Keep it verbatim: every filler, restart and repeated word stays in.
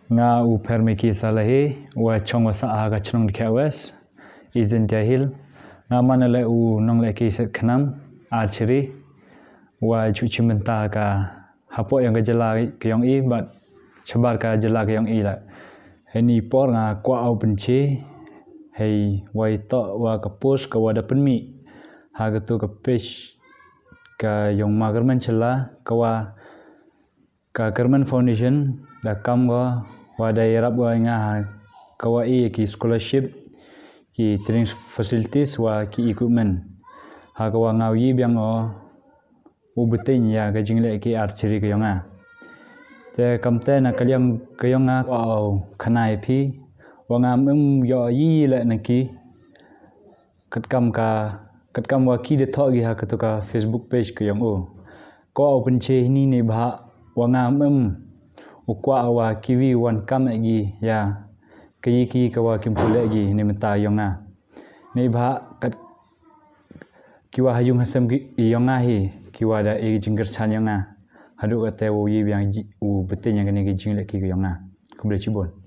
Nga u Phermiki Salahi, wa chong wa sah ha ka chnong Dkhiah West, East Jaintia Hills. Nga man le u nonglehke set khnam, archery, wa ju chimbynta ka hapoh yong ka jylla ka yong i, bad chabar ka jylla ka yong i la. Heini por nga kwah u pynche, hei wa i toh wa ka post ka wa da pynmih ha katu ka page ka yong Ma Kyrmen Shylla, ka wa ka Kyrmen Foundation da kam ko wa da yarap wa nga ha ka wa i ki scholarship, ki training facilities wa ki equipment. Ha ka wa nga u yi biang o u bteng ya ka jinglehke archery ka yong nga. Te kamte na ka liang ka yong nga wa u khana i phi, wa nga ym yoh yi le na ki, katkam ka, katkam wa ki da thoh ki ha katu ka Facebook page ka yong u. Ko u pynche heini neibhah wa nga ym u kwah wa ki wi wan kam e ki ya ka yi ki ka wa kim pule ki neimynta yong nga. Neibhah kat ki wa ha yung ha sem ki yong nga hi, ki wa da e jingkyrchan yong nga. Haduh kate wa u yi biang u bteng ya kani ki jinglehke ka yong nga. Khublei chibun.